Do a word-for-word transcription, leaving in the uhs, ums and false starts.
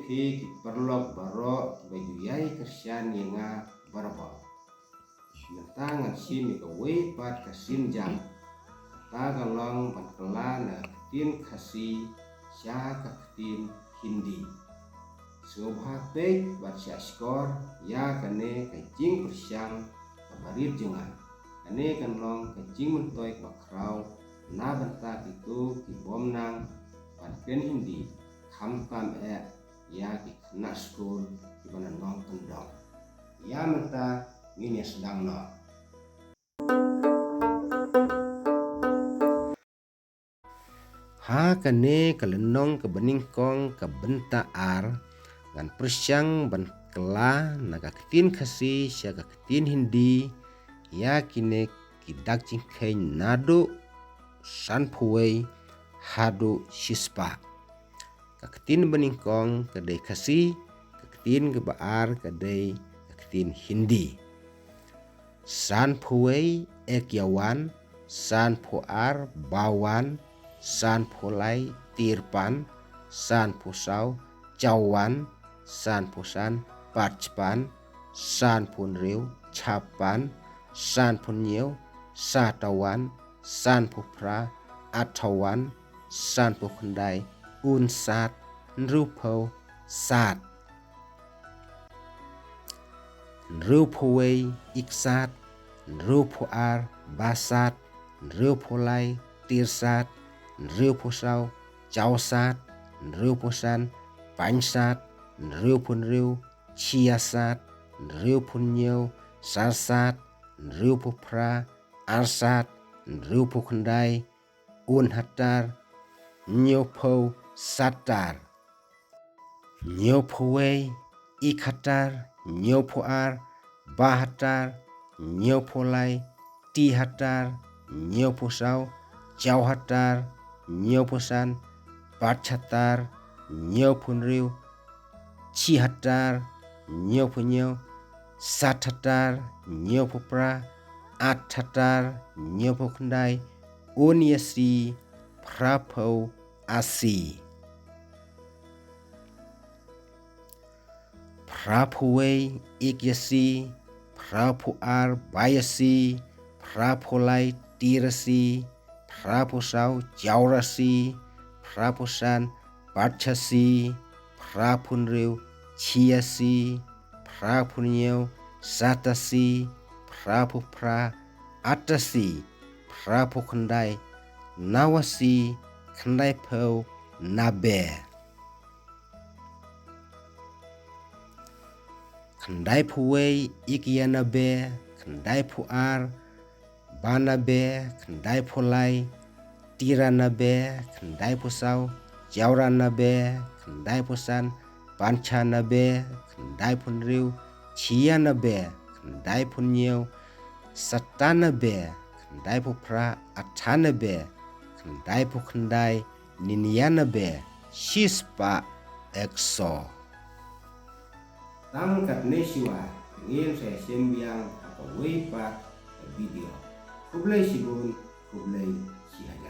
Te ki paralok baroh kiba ju ïai kyrshan ïa nga barabor. Mynta ngan shim ïa kawei pat ka sienjam. Kata ka long ban kylla na ka ktien Khasi sha ka ktien Hindi. Sngewbha peit bad shahshkor ïa kane ka jingpyrshang kaba rit jong nga. Kane kan long ka jingmyntoi kaba khraw na bynta kito ki bym nang ban kren Hindi, khamtam eh ïa ki khynnah skul kiba na nongkyndong. Ïa mynta ngin ïa sdang noh. Ha kane ka lynnong kaba nyngkong ka bynta ar, ngan pyrshang ban kylla na ka ktien Khasi sha ka ktien Hindi ïa kine ki dak jingkheiñ naduh sanphew wei haduh shispah. Ka ktien ba nyngkong ka dei Khasi, ka ktien kaba ar ka dei ka ktien Hindi. Sanphew wei, ekyawan. Sanphew ar, bawan. Sanphew lai, tirpan. Sanphew saw, chauwan. Sanphew san, pachpan. Sanphew hynriew, chappan. Sanphew hynñiew, satawan. Sanphew phra, atawan. Sanphew khyndai, unsat. Hynriewphew, sat. Hynriewphew wei, iksat. Hynriewphew ar, basat. Hynriewphew lai, tirsat. Hynriewphew saw, chawsat. Hynriewphew san, pansat. Hynriewphew hynriew, chiasat. Hynriewphew hynñiew, sarsat. Hynriewphew phra, arsat. Hynriewphew khyndai, unhatar. Hynñiewphew, sattar. Hynñiewphew wei, ikhatar. Hynñiewphew ar, bahatar. Hynñiewphew lai, tihatar. Hynñiewphew saw, chawhatar. Hynñiewphew san, pachhatar. Hynñiewphew hynriew, chihatar. Hynñiewphew hynñiew, sathatar. Hynñiewphew phra, athatar. Hynñiewphew khyndai, unaisi. Phraphew, asi. Phraphew wei, ikyasi. Phraphew ar, bayasi. Phraphew lai, tirasi. Phraphew saw, chawrasi. Phraphew san, pachasi. Phraphew hynriew, chiasi. Phraphew hynñiew, satasi. Phraphew phra, atasi. Phraphew khyndai, nowasi. Khyndaiphew, nabe. Khyndaiphew wei, ikyanabbe. Khyndaiphew ar, banabe. Khyndaiphew lai, tiranabbe. Khyndaiphew saw, chawranabbe. Khyndaiphew san, panchanabbe. Khyndaiphew hynriew, chianabbe. Khyndaiphew hynñiew, satanabbe. Khyndaiphew phra, atanabbe. Khyndaiphew khyndai, ninyanabbe. Shispah, ekso. Tang katne shuwa, ngin sa ïashem biang ha kawei pat ka video. Khublei shibun, khublei shihajar.